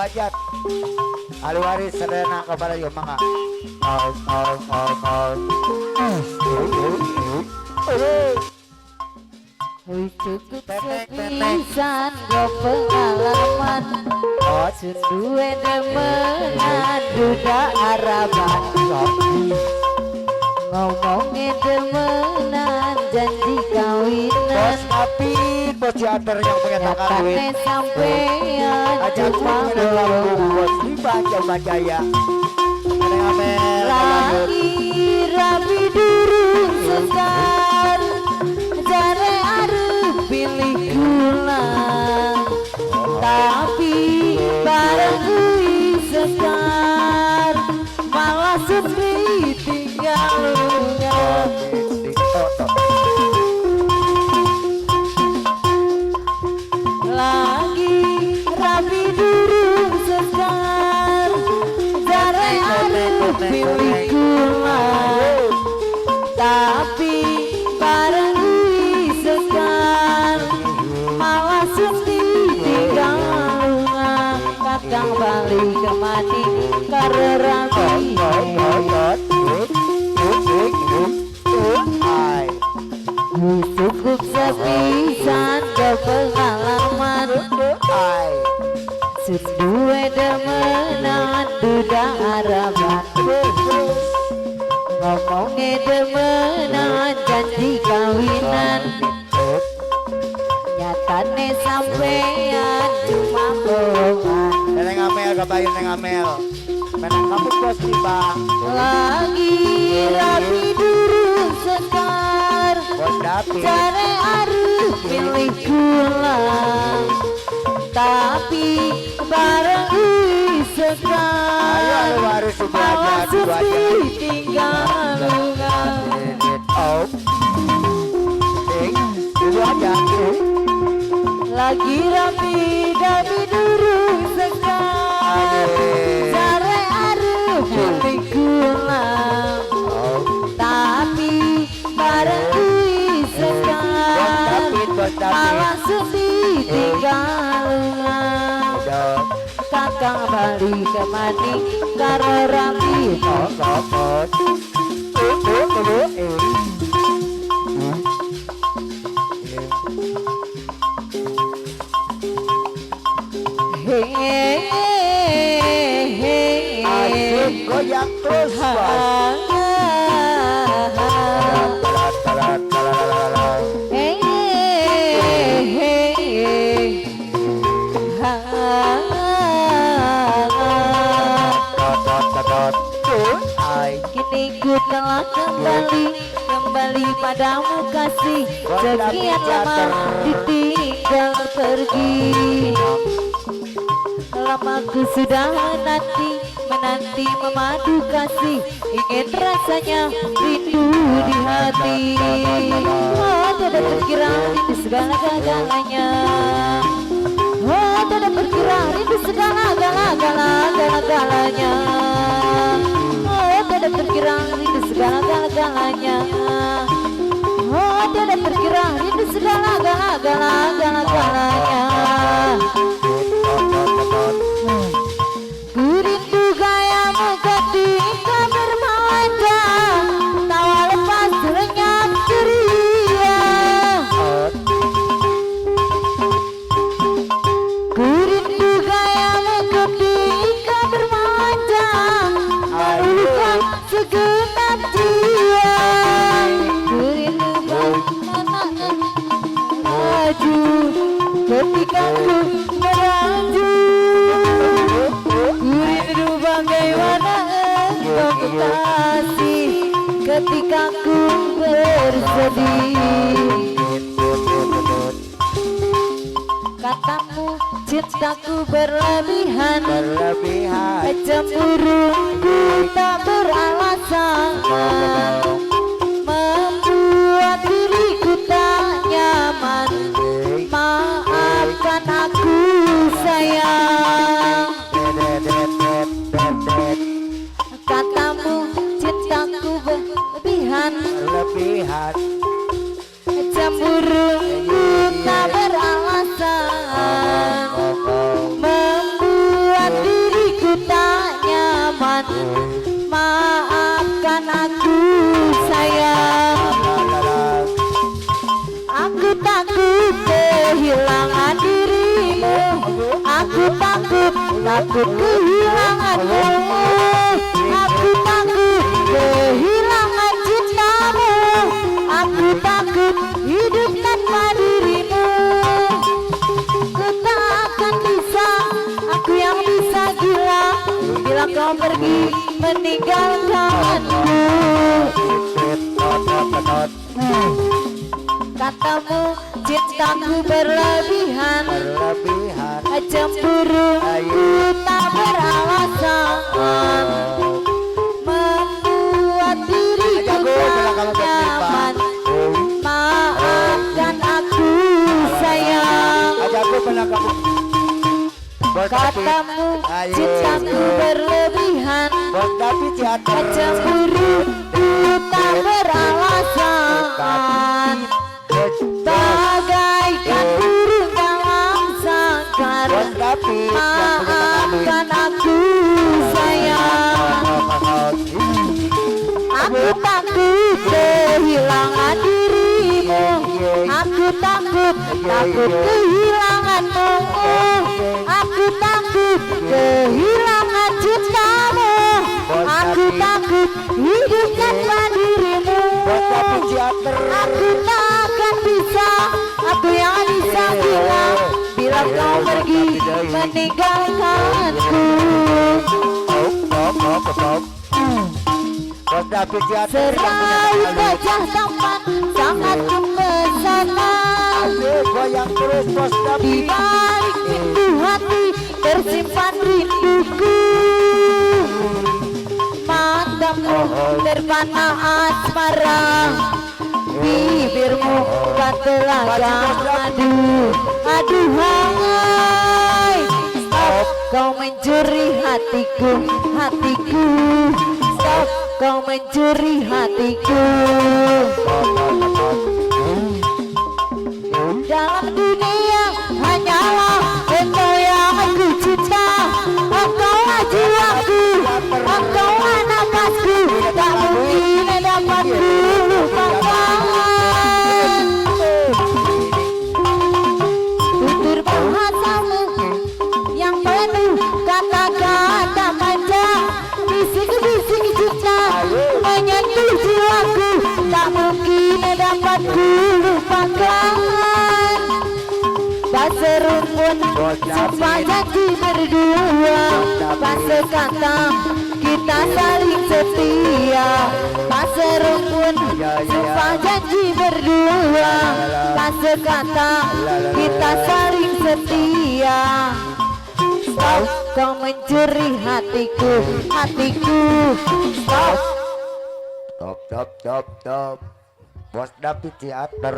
Sudrajat. Ahli waris sadayana kepada ieu mangga. Wis cukup sepisan go pengalaman. Sun duwe demenan duda araban. Ngomongin demenan janji kawinan. Bos Apin, bos Ciater yang menyatakan duit. Nyatane sampean Ajak cuma mengenal lambung bohongan. bos Limbah Coba Jaya. Neneng Amel, lanjut. Lagi rapi durung sekar, jare arep pilih kula. Tapi bareng kuwi sekar, malah sepi tinggal lunga. Lagi rapi durung sekar, jare arep pilih kula. Tapi bareng kuwi sekar, malah sedih tinggal lunga. Kakang bali kemati karo rapi. Cukup sepisan ke pengalaman. Sun duwe demenan duda araban. Ngomongnya demenan janji kawinan. Nyatane sampean cuma bohongan. Neneng Amel, kabayin Neng Amel. Menang kamu bos Limbah. Lagi rapi durung sekar, Bos David. jare arep pilih kula. Tapi bareng kuwi Ayo sekar, ahli waris malah Sudrajat dua sepi aja. tinggal lunga. Oh. Dua aja. Lagi rapi dabi durung sekar, jare arep pilih kula. Tapi bareng kuwi Bos sekar, David, Bos David. malah sedih tinggal lunga. Kakang bali kemati karo rapi. Hehehe. Asik goyang terus bos. Kini ku telah kembali, kembali padamu kasih. Sekian lama ditinggal pergi. Lama ku sudah menanti, menanti memadu kasih. Ingin rasanya rindu di hati. Oh, tidak terkira rindu segala-galanya. Oh, tidak terkira rindu segala-galanya. Oh, tidak terkira rindu segala-galanya. Oh, tidak terkira rindu segala-galanya. Ku rindu gayamu ketika bermanja, tawa lepas lenyap ceria. Ku rindu gayamu ketika bermanja, meluluhkan segenap jiwa. Ku rindu bagaimana maju ketika ku meraju. Ku rindu bagaimana engkau kekasih ketika ku bersedih. Katamu cintaku berlebihan, Berlebihan. cemburuku tak beralasan, membuat diriku tak nyaman. Maafkan aku sayang. Katamu cintaku berlebihan, Berlebihan. cemburuku tak beralasan, membuat Takut kehilanganmu, aku takut kehilangan cintamu. Aku takut hidup tanpa dirimu. Ku takkan bisa, aku yang bisa gila bila kau pergi meninggalkanku. Katamu cintaku berlebihan, Berlebihan. Cemburu ku tak beralasan, membuat diriku tak nyaman. Maafkan aku sayang. Katamu cintaku berlebihan, cemburu ku tak beralasan, bagaikan burung dalam sangkar. Maafkan aku sayang. Aku takut kehilangan dirimu. Aku takut, takut kehilanganmu. Aku takut kehilangan cintamu. Aku takut hidup tanpa dirimu. Aku takkan bisa, aku yang bisa gila bila kau pergi meninggalkanku. Serai wajah tampan sangat memesona. Di balik pintu hati tersimpan rinduku. Matamu terpana asmara, bibirmu kan telaga madu. Aduhai, stop kau mencuri hatiku, hatiku. Stop kau mencuri hatiku. Dalam dunia hanyalah engkau yang aku cinta. Engkaulah jiwaku, engkaulah nafasku, tak mungkin dapat ku lupakan. Tutur bahasamu yang penuh kata-kata manja, bisik-bisik cinta menyentuh jiwaku, tak mungkin dapat ku lupakan. Paserumpun sumpah janji berdua, pasekata kita saling setia. Paserumpun sumpah janji berdua, pasekata kita saling setia. Stop kau mencuri hatiku, hatiku. Stop. Stop, stop, stop, stop. Bos David Theater.